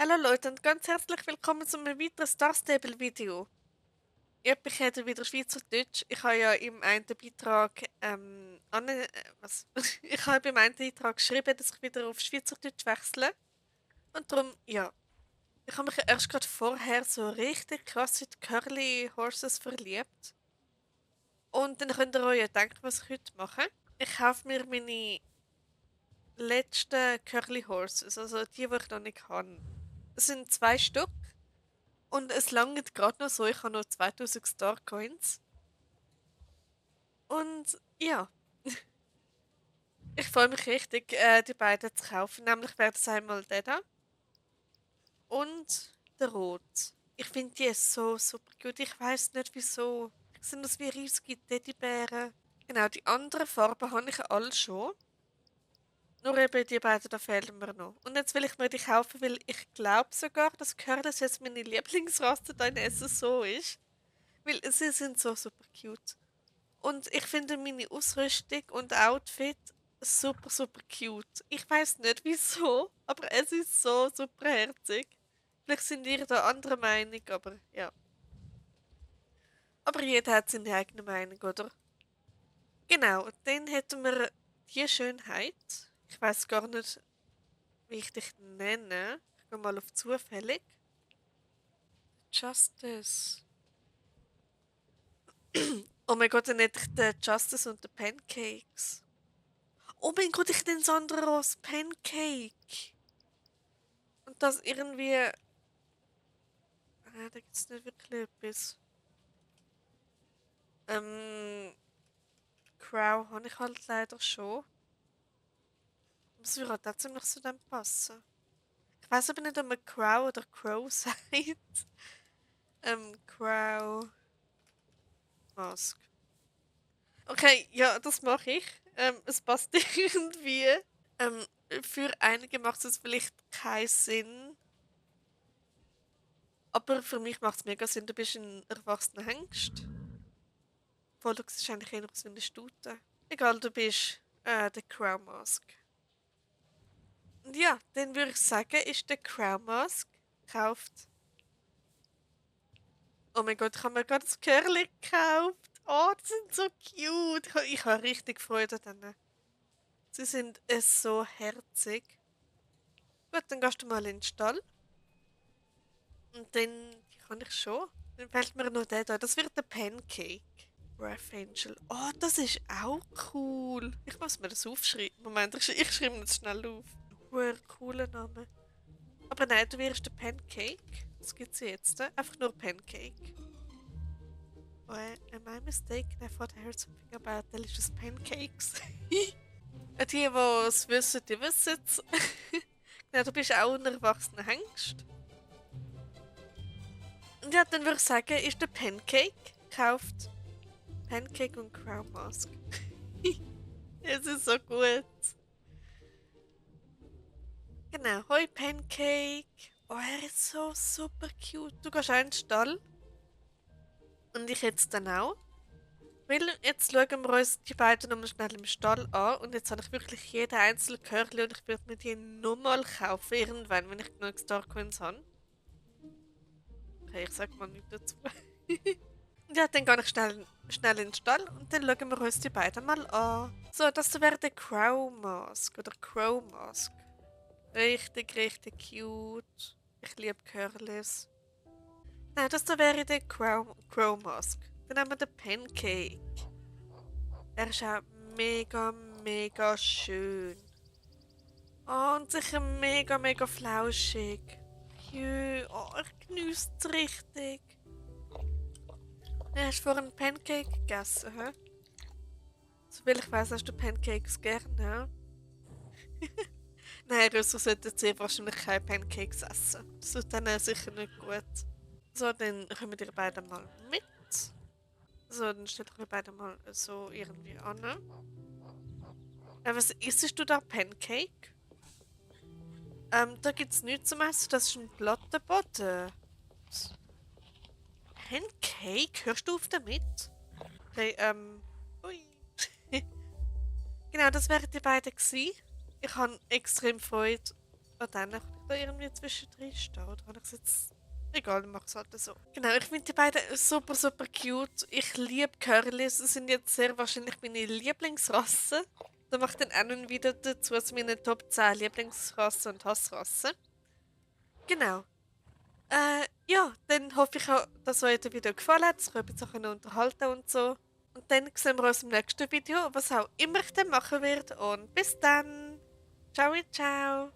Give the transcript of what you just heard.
Hallo Leute und ganz herzlich willkommen zu einem weiteren Star Stable Video. Ich rede wieder Schweizerdeutsch. Ich habe ja im einen Beitrag was? Ich habe im einen Beitrag geschrieben, dass ich wieder auf Schweizerdeutsch wechsle. Und darum, ja, ich habe mich erst gerade vorher so richtig krass in die Curly Horses verliebt. Und dann könnt ihr euch ja denken, was ich heute mache. Ich kaufe mir meine letzten Curly Horses, also die ich noch nicht habe. Es sind zwei Stück. Und es langt gerade noch so, ich habe noch 2000 Star Coins. Und ja, ich freue mich richtig, die beiden zu kaufen. Nämlich wäre das einmal der da und der Rot. Ich finde die so super gut. Ich weiß nicht wieso. Sind das wie riesige Teddybären? Genau, die anderen Farben habe ich alle schon. Nur eben die beiden, da fehlen mir noch. Und jetzt will ich mir die kaufen, weil ich glaube sogar, dass Curlis jetzt meine Lieblingsrasse da in SSO ist. Weil sie sind so super cute. Und ich finde meine Ausrüstung und Outfit super, super cute. Ich weiß nicht wieso, aber es ist so super herzig. Vielleicht sind ihr da anderer Meinung, aber ja. Aber jeder hat seine eigene Meinung, oder? Genau, dann hätten wir die Schönheit. Ich weiß gar nicht, wie ich dich nenne. Ich gehe mal auf zufällig. Justice. Oh mein Gott, dann hätte ich den Justice und den Pancakes. Oh mein Gott, ich den Sandros Pancake. Und das irgendwie. Da gibt's nicht wirklich etwas. Ähm, Crow habe ich halt leider schon. Das würde halt auch ziemlich zu dem passen. Ich weiß aber nicht, ob man Crow oder Crow sagt. Crow Mask. Okay, ja, das mache ich. Es passt irgendwie. Ähm, für einige macht es vielleicht keinen Sinn. Aber für mich macht es mega Sinn. Du bist ein erwachsener Hengst. Pollux ist eigentlich eher aus wie eine Stute. Egal, du bist der Crow Mask. Und ja, dann würde ich sagen, ist der Crow Mask gekauft. Oh mein Gott, ich habe mir gerade das Curly gekauft. Oh, die sind so cute. Ich habe richtig Freude an denen. Sie sind so herzig. Gut, dann gehst du mal in den Stall. Und dann, die kann ich schon. Dann fällt mir noch der da. Das wird der Pancake. Breath Angel. Oh, das ist auch cool. Ich muss mir das aufschreiben. Moment, ich schreibe das schnell auf. Cooler Name. Aber nein, du wirst der Pancake. Das gibt's jetzt. Einfach nur Pancake. Oh, am I mistaken? I thought I heard something about delicious pancakes. Die es wissen, die wissen es. Ja, du bist auch ein erwachsener Hengst. Und ja, dann würde ich sagen, ist der Pancake gekauft. Pancake und Crown Mask. Es ist so gut. Genau, hoi Pancake. Oh, er ist so super cute. Du gehst auch in den Stall. Und ich jetzt dann auch. Weil jetzt schauen wir uns die beiden nochmal schnell im Stall an. Und jetzt habe ich wirklich jeden einzelnen Curly und ich würde mir die nochmal kaufen irgendwann, wenn ich genug Star Coins habe. Okay, ich sag mal nichts dazu. Ja, dann gehe ich schnell in den Stall und dann schauen wir uns die beiden mal an. So, das wäre der Crow Mask oder Crow Mask. Richtig, richtig cute. Ich liebe Curlys. Nein, das da wäre der Crow Mask. Dann haben wir den Pancake. Er ist auch mega, mega schön. Oh, und sicher mega, mega flauschig. Jö, oh, ich genieße es richtig. Ja, hast du vorhin einen Pancake gegessen, hä? Soviel ich weiß, hast du Pancakes gerne, hä? Nein, Rösser sollten sehr wahrscheinlich keine Pancakes essen. Das tut denen sicher nicht gut. So, dann kommen ihr beide mal mit. So, dann stellt euch beide mal so irgendwie an. Was isst du da? Pancake? Da gibt's nichts zum Essen. Das ist ein platter Boden. Pancake? Hörst du auf damit? Okay, ui. Genau, das wären die beiden gewesen. Ich habe extrem Freude dann kann ich da irgendwie zwischendrin stehen. Oder habe ich es jetzt... Egal, ich mache es halt so. Genau, ich finde die beiden super, super cute. Ich liebe Curlys. Sie sind jetzt sehr wahrscheinlich meine Lieblingsrasse. Da mache ich dann auch noch ein Video dazu zu meinen Top 10 Lieblingsrassen und Hassrassen. Genau. Ja, dann hoffe ich auch, dass euch das Video gefallen hat. Ich habe jetzt auch unterhalten und so. Und dann sehen wir uns im nächsten Video, was auch immer ich dann machen werde. Und bis dann. Ciao, ciao.